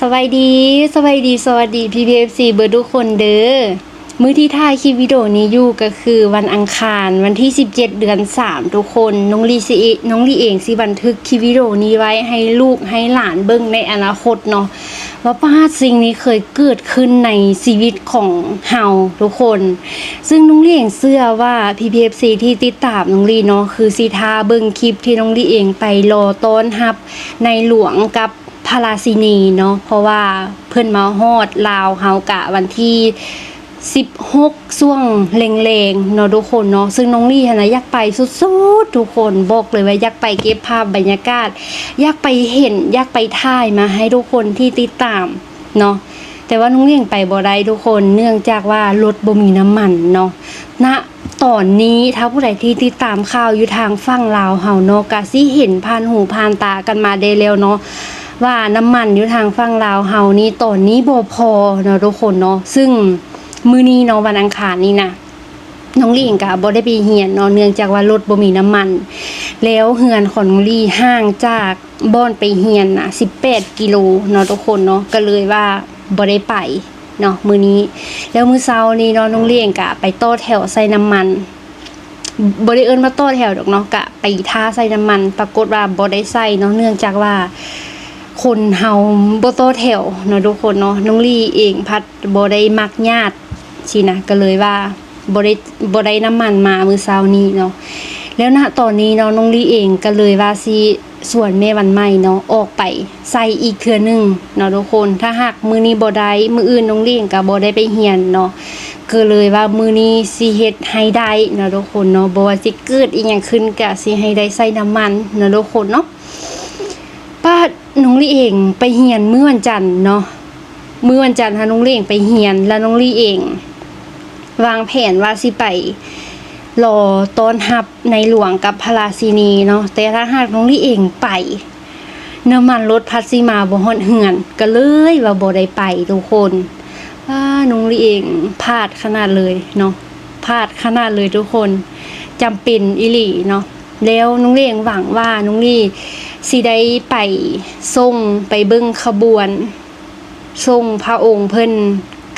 ສະບາຍດີ ສະບາຍດີ ສະຫວັດດີ ພີ່ໆ ເອັຟຊີ ເບິດທຸກຄົນເດີ. ມື້ທີ່ຖ່າຍຄລິບວິດີໂອນີ້ຢູ່ກໍຄືວັນອັງຄານ ວັນທີສິບເຈັດ ເດືອນສາມ ທຸກຄົນ. ນ້ອງລີຊິ ນ້ອງລີເອງຊິບັນທຶກຄລິບວິດີໂອນີ້ໄວ້ໃຫ້ລູກໃຫ້ຫຼານເບິ່ງໃນອະນາຄົດເນາະ ວ່າປາດ ສິ່ງນີ້ເຄີຍເກີດຂຶ້ນໃນຊີວິດຂອງເຮົາທຸກຄົນ. ຊຶ່ງນ້ອງລີເອງເຊື່ອວ່າ ພີ່ໆ ເອັຟຊີ ທີ່ຕິດຕາມນ້ອງລີເນາະ ຄືຊິຖ້າເບິ່ງຄລິບທີ່ນ້ອງລີເອງໄປລໍຕ້ອນຮັບໃນຫຼວງກັບ ພະລາຊິນີເນາະ ເພາະວ່າເພິ່ນມາຮອດລາວເຮົາກະວັນທີສິບຫົກ ຊ່ວງແລງໆ ເນາະທຸກຄົນເນາະ. ຊຶ່ງນ້ອງລີຫັ້ນນະຢາກໄປສຸດໆ ທຸກຄົນ ບອກເລີຍວ່າຢາກໄປເກັບພາບບັນຍາກາດ ຢາກໄປເຫັນ ຢາກໄປຖ່າຍມາໃຫ້ທຸກຄົນທີ່ຕິດຕາມເນາະ. ແຕ່ວ່ານ້ອງເອງໄປບໍ່ໄດ້ທຸກຄົນ ເນື່ອງຈາກວ່າລົດບໍ່ມີນ້ຳມັນເນາະ. ນະຕອນນີ້ ຖ້າຜູ້ໃດທີ່ຕິດຕາມຂ່າວຢູ່ທາງຝັ່ງລາວເຮົາເນາະ ກະຊິເຫັນຜ່ານຫູຜ່ານຕາກັນມາແດ່ແລ້ວເນາະ ວ່ານ້ຳມັນຢູ່ທາງຝັ່ງລາວເຮົານີ້ ຕອນນີ້ບໍ່ພໍເນາະທຸກຄົນເນາະ. ຊຶ່ງມື້ນີ້ເນາະ ວັນອັງຄານນີ້ນະ ນ້ອງລີເອງກະບໍ່ໄດ້ໄປຮຽນເນາະ ເນື່ອງຈາກວ່າລົດບໍ່ມີນ້ຳມັນ ແລ້ວເຮືອນຂອງນ້ອງລີຫ່າງຈາກ ບ່ອນໄປຮຽນນະສິບແປດກິໂລເນາະທຸກຄົນເນາະ ກໍເລີຍວ່າບໍ່ໄດ້ໄປເນາະມື້ນີ້. ແລ້ວມື້ເຊົ້ານີ້ເນາະ ນ້ອງລີເອງກະໄປຕໍ່ແຖວໃສ່ນ້ຳມັນ ບໍ່ໄດ້ເອີ້ນວ່າຕໍ່ແຖວດອກເນາະ ກະໄປຖ້າໃສ່ນ້ຳມັນ ປາກົດວ່າບໍ່ໄດ້ໃສ່ເນາະ ເນື່ອງຈາກວ່າຄົນເຮົາບໍ່ຕໍ່ແຖວເນາະທຸກຄົນເນາະ. ນ້ອງລີເອງພັດບໍ່ໄດ້ມັກຍາດຊີ້ນະ ກໍເລີຍວ່າ ບໍ່ໄດ້ ບໍ່ໄດ້ນ້ຳມັນມາມື້ເຊົ້ານີ້ເນາະ. ແລ້ວນະຕອນນີ້ເນາະ ນ້ອງລີເອງກໍເລີຍວ່າຊິຊວນແມ່ວັນໃໝ່ເນາະ ອອກໄປໃສ່ອີກເທື່ອໜຶ່ງເນາະທຸກຄົນ. ຖ້າຫາກມື້ນີ້ບໍ່ໄດ້ ມື້ອື່ນນ້ອງລີເອງກໍບໍ່ໄດ້ໄປຮຽນເນາະ ກໍເລີຍວ່າມື້ນີ້ຊິເຮັດໃຫ້ໄດ້ເນາະທຸກຄົນເນາະ. ບໍ່ວ່າຊິເກີດອີ່ຫຍັງຂຶ້ນ ກະຊິໃຫ້ໄດ້ໃສ່ນ້ຳມັນເນາະທຸກຄົນເນາະ. ປາດ ນ້ອງລີເອງໄປຮຽນມື້ວັນຈັນເນາະ ມື້ວັນຈັນຫານ້ອງລີເອງໄປຮຽນ ແລ້ວນ້ອງລີເອງວາງແຜນວ່າຊິໄປລໍຕ້ອນຮັບໃນຫຼວງກັບພະລາຊິນີເນາະ. ແຕ່ຖ້າຫາກນ້ອງລີເອງໄປ ນ້ຳມັນລົດພັດຊິມາບໍ່ຮອດເຮືອນ ກໍເລີຍວ່າບໍ່ໄດ້ໄປທຸກຄົນ. ອ້າ ນ້ອງລີເອງພາດຂະໜາດເລີຍເນາະ ພາດຂະໜາດເລີຍທຸກຄົນ ຈຳເປັນອີ່ຫຼີເນາະ. ແລ້ວນ້ອງເອງຫວັງວ່ານ້ອງລີຊິໄດ້ໄປສົ່ງ ໄປເບິ່ງຂະບວນສົ່ງພະອົງເພິ່ນ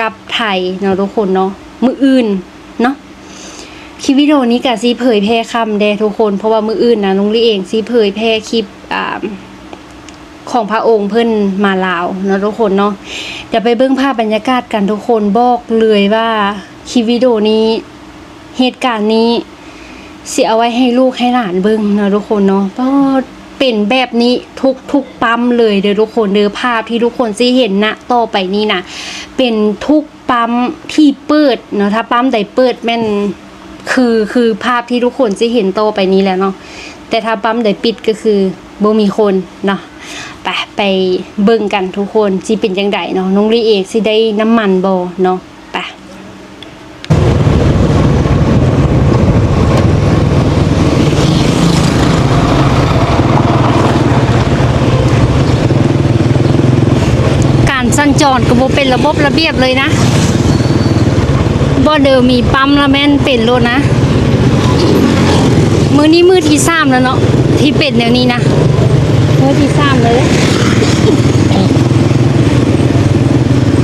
ກັບໄທເນາະທຸກຄົນເນາະ ມື້ອື່ນເນາະ. ຄລິບວິດີໂອນີ້ກະຊິເຜີຍແຜ່ຄ່ຳແດ່ທຸກຄົນ ເພາະວ່າມື້ອື່ນນະ ນ້ອງລີເອງຊິເຜີຍແຜ່ຄລິບ ອາ ຂອງພະອົງເພິ່ນມາລາວເນາະທຸກຄົນເນາະ. ດຽວໄປເບິ່ງພາບບັນຍາກາດກັນທຸກຄົນ. ບອກເລີຍວ່າຄລິບວິດີໂອນີ້ ເຫດການນີ້ຊິເອົາໄວ້ໃຫ້ລູກໃຫ້ຫຼານເບິ່ງເນາະທຸກຄົນເນາະ. ເປັນແບບນີ້ທຸກໆປ້ຳເລີຍເດີທຸກຄົນເດີ. ພາບທີ່ທຸກຄົນຊິເຫັນນະຕໍ່ໄປນີ້ນະ ເປັນທຸກປ້ຳທີ່ເປີດເນາະ. ຖ້າປ້ຳໃດເປີດແມ່ນ ຄື ຄືພາບທີ່ທຸກຄົນຊິເຫັນຕໍ່ໄປນີ້ແຫຼະເນາະ. ແຕ່ຖ້າປ້ຳໃດປິດກໍຄືບໍ່ມີຄົນເນາະ. ໄປ ໄປເບິ່ງກັນທຸກຄົນ ຊິເປັນຈັ່ງໃດເນາະ. ນ້ອງລີເອງຊິໄດ້ນ້ຳມັນບໍ່ເນາະ. ໄປ ການສັນຈອນກໍບໍ່ເປັນລະບົບລະບຽບເລີຍນະ. ບ່ອນເດີມີປ້ຳລະແມ່ນເປັນໂລດນະ. ມື້ນີ້ມື້ທີສາມແລ້ວເນາະ ທີ່ເປັນແນວນີ້ນະ. ມື້ທີສາມເລີຍ.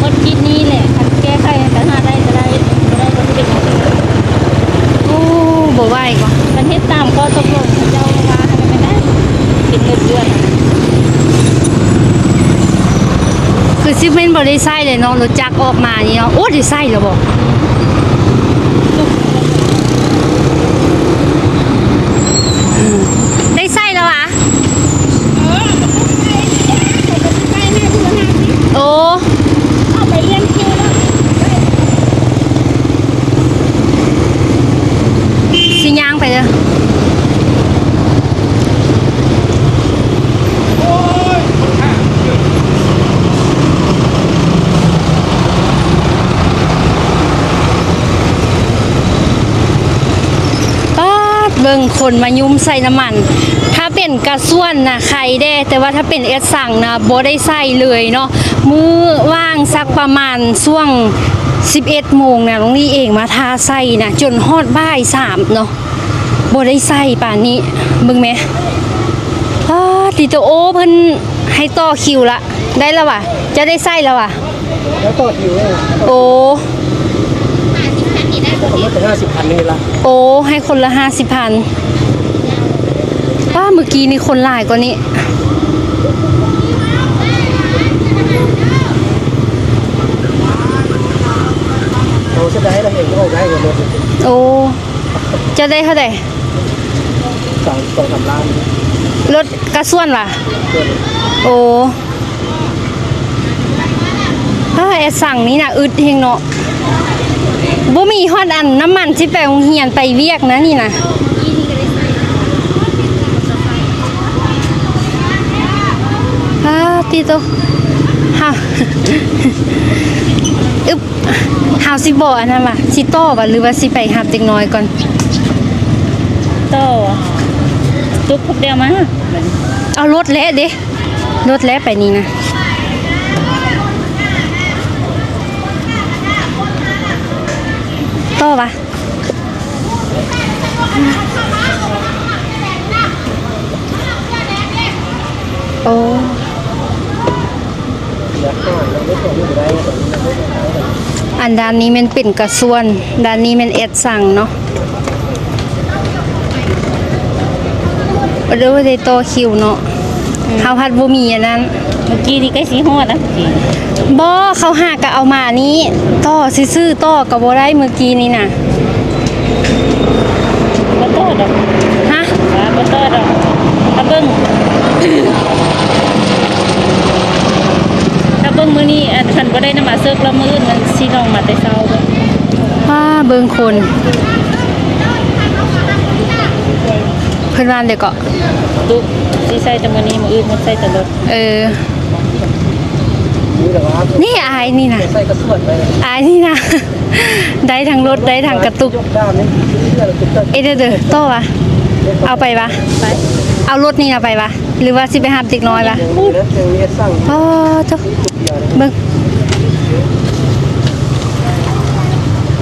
ໝົດຄລິບນີ້ແຫຼະ ຄັນແກ້ໄຂໃຫ້ບັນຫາໄດ້ກໍໄດ້ ບໍ່ໄດ້ກໍຊິເປັນແນວນີ້. ໂອ້ ບໍ່ໄຫວກໍ ຄັນເຮັດຕາມຂໍ້ຕົກລົງເຂົາເຈົ້າວ່າໃຫ້ມັນໄດ້ ເປັນເງິນເດືອນ. ຄືຊິແມ່ນບໍ່ໄດ້ໃຊ້ເລີຍເນາະ ລົດຈັກອອກມານີ້ເນາະ. ໂອ້ ໄດ້ໃຊ້ແລ້ວບໍ່? ໄດ້ໃຊ້ແລ້ວຫວາ? ໂອ້ ຊິຍ່າງໄປເດີ. ປາດ ເບິ່ງຄົນມາຍຸ່ມໃສ່ນ້ຳມັນ. ຖ້າເປັນກາຊວນນະໄຄແດ່ ແຕ່ວ່າຖ້າເປັນແອັດຊັງນະບໍ່ໄດ້ໃສ່ເລີຍເນາະ. ມື້ວ່າງສັກປະມານຊ່ວງສິບເອັດໂມງນະ ນ້ອງລີເອງມາຖ້າໃສ່ນະ ຈົນຮອດບ່າຍສາມເນາະ ບໍ່ໄດ້ໃສ່ປານນີ້. ເບິ່ງແມະ ປາດ ຕິໂຕ ໂອ້ ເພິ່ນໃຫ້ຕໍ່ຄິວລະ ໄດ້ລະຫວາ? ເຈົ້າໄດ້ໃຊ້ລະຫວາ? ແລ້ວຕໍ່ຄິວເລີຍ ໂອ້ ກໍໝົດໄປຫ້າສິບພັນນີ້ລະ ໂອ້ ໃຫ້ຄົນລະຫ້າສິບພັນ. ປ້າ ມື້ກີ້ນີ້ຄົນຫຼາຍກວ່ານີ້. ໂອ້ ເສຍດາຍລະ ເຫັນອອກໄດ້ລົດ ໂອ້ ເຈົ້າໄດ້ເທົ່າໃດ? ສອງ ສອງສາມລ້ານ ລົດກະສ່ວນຫວາ? ໂອ້ ເອີ ແອດສັງນີ້ນະ ອຶດແຮງເນາະ ບໍ່ມີຮອດອັນນ້ຳມັນຊິໄປໂຮງຮຽນໄປວຽກນະນີ້ນະ. ປາດຕິໂຕ ເຮົາ ອຶບ ເຮົາຊິບໍ່ອັນນັ້ນຫວາ? ຊິຕໍ່ຫວາ ຫຼືວ່າຊິໄປຮັບເດັກນ້ອຍກ່ອນ? ຕໍ່ ຕຸກພວກດຽວມາ ເອົາລົດແຫຼະເດ້ ລົດແຫຼະໄປນີ້ນະ ຕໍ່ຫວາ? ໂອ້ ອັນດ້ານນີ້ແມ່ນເປັນກະສ່ວນ ດ້ານນີ້ແມ່ນແອດສັງເນາະ. ໂອ້ ໄດ້ຕໍ່ຄິວເນາະ ເຮົາພັດບໍ່ມີອັນນັ້ນ. ມື້ກີ້ນີ້ໃກ້ຊິຮອດນະ ບໍ່ ເຂົາຫາກະເອົາມານີ້ ຕໍ່ຊື່ໆ ຕໍ່ກະບໍ່ໄດ້ມື້ກີ້ນີ້ນະ. ບໍ່ຕໍ່ດອກ ຮະ? ວ່າບໍ່ຕໍ່ດອກ ຖ້າເບິ່ງ ຖ້າເບິ່ງມື້ນີ້ ອັນ ຄັນບໍ່ໄດ້ນຳມາເສິກລະ ມື້ອື່ນມັນຊິລອງມາແຕ່ເຊົ້າເບິ່ງ. ວ້າ ເບິ່ງຄົນ ເພິ່ນວ່າແນວໃດເກາະ? ຕຸກ ຊິໃຊ້ແຕ່ມື້ນີ້ ມື້ອື່ນມັນໃຊ້ແຕ່ລົດ. ເອີ ນີ້ອາຍນີ້ນະ ອາຍນີ້ນະ ໄດ້ທັງລົດ ໄດ້ທັງກະຕຸກ. ເອເດີ ຕໍ່ຫວາ? ເອົາໄປຫວາ? ໄປ ເອົາລົດນີ້ນະໄປຫວາ? ຫຼືວ່າຊິໄປຮັບເດັກນ້ອຍຫວາ? ໂອ້ໂຕ ເບິ່ງ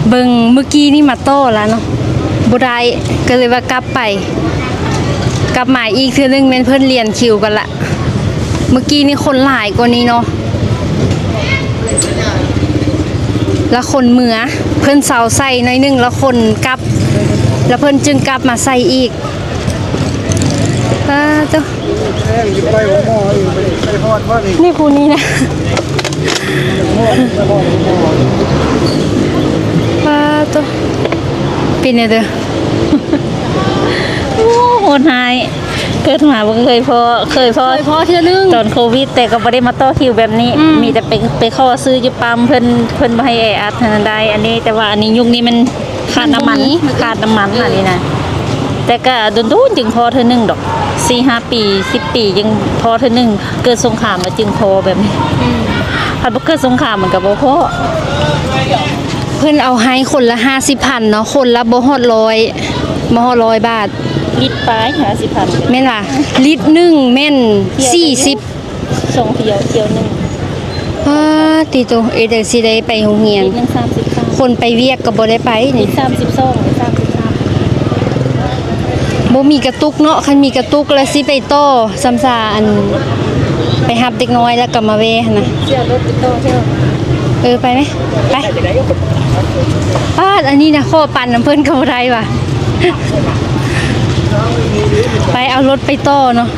ເບິ່ງ ມື້ກີ້ນີ້ມາຕໍ່ລະເນາະ ບໍ່ໄດ້ ກະເລີຍວ່າກັບໄປ ກັບມາອີກເທື່ອໜຶ່ງແມ່ນເພິ່ນລຽນຄິວກັນລະ. ມື້ກີ້ນີ້ຄົນຫຼາຍກວ່ານີ້ເນາະ ລະຄົນເມືອ ເພິ່ນເຊົາໃສ່ໜ້ອຍໜຶ່ງ ລະຄົນກັບ ລະເພິ່ນຈຶ່ງກັບມາໃສ່ອີກ. ປາດໂຕ ແພງຢູ່ ໄປໂຮງໝໍອີກ ໄປຮອດບໍ່ນີ້? ນີ້ຜູ້ນີ້ນະ ປາດໂຕ ເປັນແນວໃດ? ໂອ້ ໂຫດຮ້າຍ ເກີດມາບໍ່ເຄີຍພໍ້ ເຄີຍພໍ້ ເຄີຍພໍ້ເທື່ອໜຶ່ງຕອນໂຄວິດ ແຕ່ກໍບໍ່ໄດ້ມາຕໍ່ຄິວແບບນີ້ ອືມ ມີແຕ່ໄປ ໄປຂໍຊື້ຢູ່ປ້ຳເພິ່ນ ເພິ່ນບໍ່ໃຫ້ແອອັດຫັ້ນນະໄດ້ ອັນນີ້ ແຕ່ວ່າອັນນີ້ຍຸກນີ້ມັນຂາດນ້ຳມັນ ມັນບໍ່ມີ ຂາດນ້ຳມັນ ເອີ ອັນນີ້ນະ ແຕ່ກໍດົນໆຈຶ່ງພໍ້ເທື່ອໜຶ່ງດອກ ສີ່ຫ້າປີ ສິບປີຈຶ່ງພໍ້ເທື່ອໜຶ່ງ ເກີດສົງຄາມແລ້ວຈຶ່ງພໍ້ແບບນີ້ ອືມ ຄັນບໍ່ເກີດສົງຄາມມັນກໍບໍ່ພໍ້. ເພິ່ນເອົາໃຫ້ຄົນລະຫ້າສິບພັນເນາະ ຄົນລະບໍ່ຮອດຮ້ອຍ ບໍ່ຮອດຮ້ອຍບາດ ລິດປາຍ ຫ້າສິບພັນ ແມ່ນຫວາ? ລິດໜຶ່ງແມ່ນສີ່ສິບ ສອງທ່ຽວ ທ່ຽວໜຶ່ງ ປາດຕິໂຕ ເອີ ຈັ່ງຊິໄດ້ໄປໂຮງຮຽນ ລິດໜຶ່ງສາມສິບ ຄົນໄປວຽກກໍບໍ່ໄດ້ໄປນີ້ ສາມສິບສອງ ສາມສິບສາມ ບໍ່ມີກະຕຸກເນາະ ຄັນມີກະຕຸກລະຊິໄປຕໍ່ ສ່ຳຊາ ອັນ ໄປຮັບເດັກນ້ອຍລະກໍມາແວ່ຫັ້ນນະ ເສຍລົດໄປຕໍ່ເທື່ອ ເອີ ໄປໄໝ? ໄປ ປາດ ອັນນີ້ນະ ຂໍປັ່ນນຳເພິ່ນກໍບໍ່ໄດ້ຫວາ? ໄປເອົາລົດໄປຕໍ່ເນາະ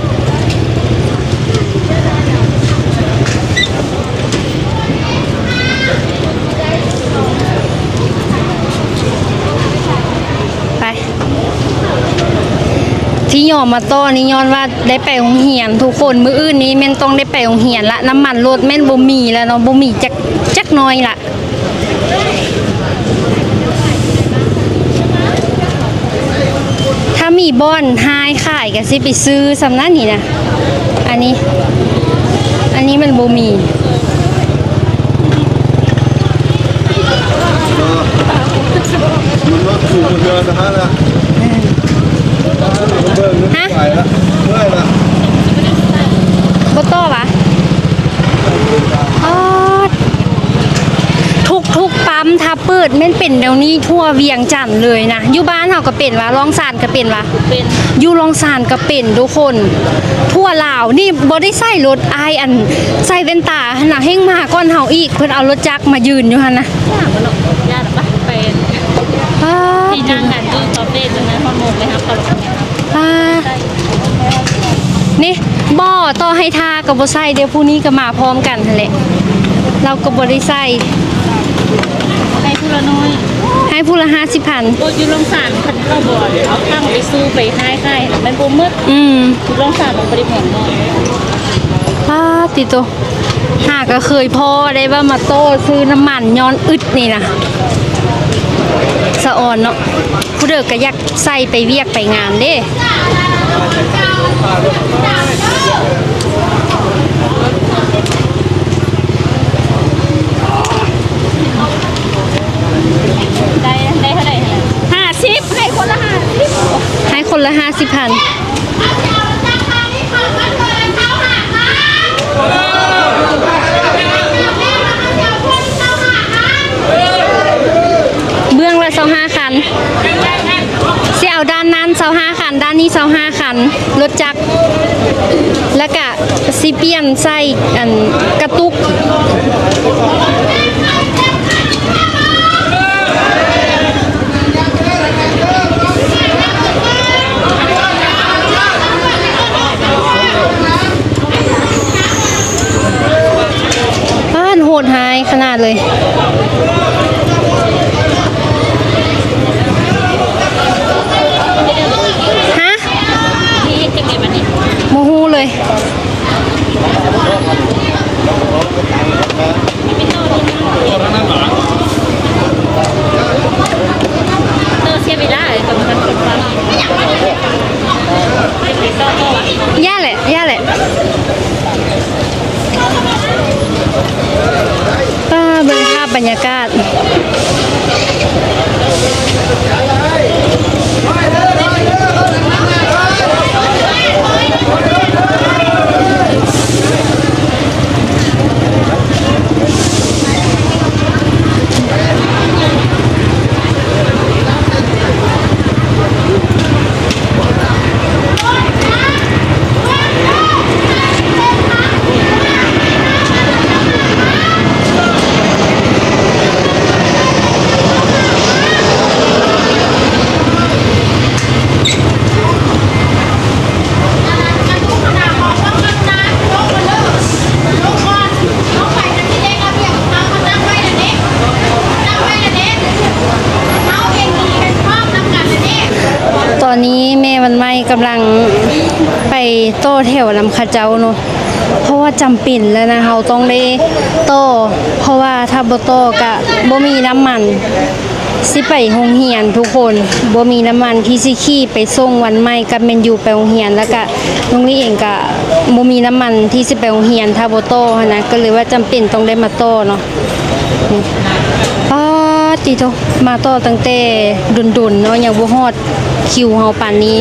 ໄປ ທີ່ຍອມມາຕໍ່ນີ້ຍ້ອນວ່າໄດ້ໄປໂຮງຮຽນທຸກຄົນ ມື້ອື່ນນີ້ແມ່ນຕ້ອງໄດ້ໄປໂຮງຮຽນລະ ນ້ຳມັນລົດແມ່ນບໍ່ມີລະເນາະ ບໍ່ມີຈັກ ຈັກໜ້ອຍລະ. ຖ້າມີບ່ອນຮ້ານຂາຍກໍຊິໄປຊື້ສ່ຳນັ້ນນີ້ນະ ອັນນີ້ ອັນນີ້ມັນບໍ່ມີ ມັນລອດຖືກເທື່ອນະ ຮະ ເບິ່ງໄປລະ ເມື່ອຍລະ ບໍ່ຕໍ່ຫວາ? ອາ ທຸກໆປ້ຳ ຖ້າປ ເກີດແມ່ນເປັນແນວນີ້ທົ່ວວຽງຈັນເລີຍນະ. ຢູ່ບ້ານເຮົາກໍເປັນຫວາ? ລອງຊານກໍເປັນຫວາ? ເປັນ. ຢູ່ລອງຊານກໍເປັນທຸກຄົນ. ທົ່ວລາວນີ້ບໍ່ໄດ້ໃຊ້ລົດອ້າຍ ອັນໃສ່ແວ່ນຕາຫັ້ນນະ ແຮ່ງມາກ່ອນເຮົາອີກ. ເພິ່ນເອົາລົດຈັກມາຢືນຢູ່ຫັ້ນນະ. ຍາກບໍ່ເນາະ? ຍາກປະ? ໄປ ອ່າ ທີ່ນັ່ງກັນຢູ່ຄາເຟຈົນຮອດໂມງໄປຮັບເຂົາ. ອ່າ ນີ້ ບໍ່ ຕໍ່ໃຫ້ຖ້າກໍບໍ່ໃສ່ເດ້. ຜູ້ນີ້ກໍມາພ້ອມກັນຫັ້ນແຫຼະ ລາວກໍບໍ່ໄດ້ໃສ່. ໃຫ້ຜູ້ລະໜ້ອຍ ໃຫ້ຜູ້ລະຫ້າສິບພັນ. ໂອ້ ຢູ່ລອງສານຄັນເຂົາບໍ່ເອົາຖັງໄປສູ່ໄປຮ້າຍຂາຍ ມັນບໍ່ໝົດ. ອືມ ຢູ່ລອງສານມັນບໍ່ໄດ້ແພງເນາະ. ປາດຕິໂຕ ຫາກໍເຄີຍພໍ້ໄດ້ວ່າມາຕໍ່ຊື້ນ້ຳມັນຍ້ອນອຶດນີ້ນະ ສະອອນເນາະ. ຜູ້ເດີກໍຢາກໃສ່ໄປວຽກໄປງານເດ້. ໄດ້ ໄດ້ເທົ່າໃດ? ຫ້າສິບ ໃຫ້ຄົນລະຫ້າສິບ ໃຫ້ຄົນລະຫ້າສິບພັນ. ເບື້ອງລະຊາວຫ້າຄັນ ຊິເອົາດ້ານນັ້ນຊາວຫ້າຄັນ ດ້ານນີ້ຊາວຫ້າຄັນ ລົດຈັກ ແລ້ວກະຊິປ່ຽນໃສ່ອັນກະຕຸກ. ປາດ ໂຫດຮ້າຍຂະໜາດເລີຍ. ຮະ? ບໍ່ຮູ້ເລີຍ. ຢ່າແຫຼະ ຢ່າແຫຼະ. ປ້າ ເບິ່ງພາບບັນຍາກາດ. ຕອນນີ້ແມ່ວັນໃໝ່ກຳລັງໄປຕໍ່ແຖວນຳເຂົາເຈົ້າເນາະ ເພາະວ່າຈຳເປັນແລ້ວນະ ເຮົາຕ້ອງໄດ້ຕໍ່ ເພາະວ່າຖ້າບໍ່ຕໍ່ກະບໍ່ມີນ້ຳມັນຊິໄປໂຮງຮຽນທຸກຄົນ. ບໍ່ມີນ້ຳມັນທີ່ຊິຂີ່ໄປສົ່ງວັນໃໝ່ກັບແມນຢູໄປໂຮງຮຽນ ແລ້ວກະນ້ອງລີເອງກະບໍ່ມີນ້ຳມັນທີ່ຊິໄປໂຮງຮຽນ ຖ້າບໍ່ຕໍ່ຫັ້ນນະ ກໍເລີຍວ່າຈຳເປັນຕ້ອງໄດ້ມາຕໍ່ເນາະ. ປາດຕິໂທ ມາຕໍ່ຕັ້ງແຕ່ດົນໆເນາະ ຍັງບໍ່ຮອດຄິວເຮົາປານນີ້.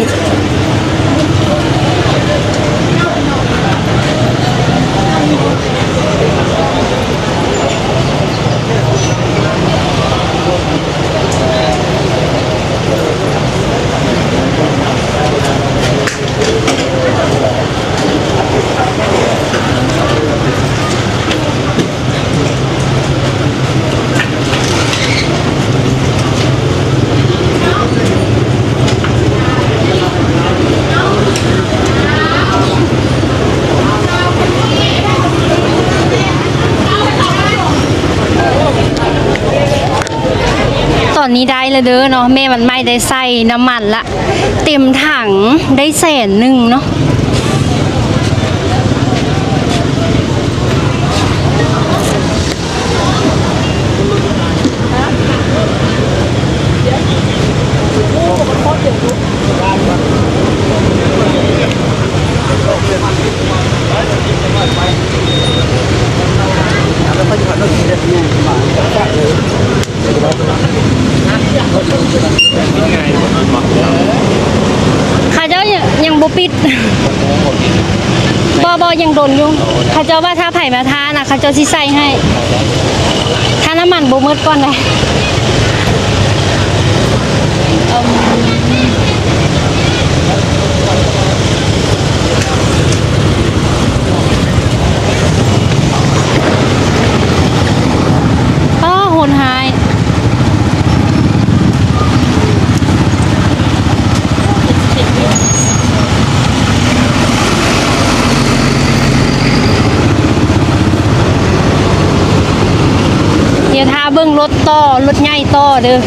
ຕອນນີ້ໄດ້ແລ້ວເດີເນາະ ແມ່ວັນໃໝ່ໄດ້ໃສ່ນ້ຳມັນລະ ເຕັມຖັງໄດ້ແສນໜຶ່ງເນາະ. ເຂົາເຈົ້າຍັງ ຍັງບໍ່ປິດ. ບໍ່ ບໍ່ ຍັງດົນຢູ່. ເຂົາເຈົ້າວ່າຖ້າໃຜມາຖ້ານະ ເຂົາເຈົ້າຊິໃສ່ໃຫ້ ຖ້ານ້ຳມັນບໍ່ໝົດກ່ອນໃດ. ອ້າ ໂຫດຮ້າຍ. ດຽວຖ້າເບິ່ງລົດຕໍ່ ລົດໃຫຍ່ຕໍ່ເດີ້.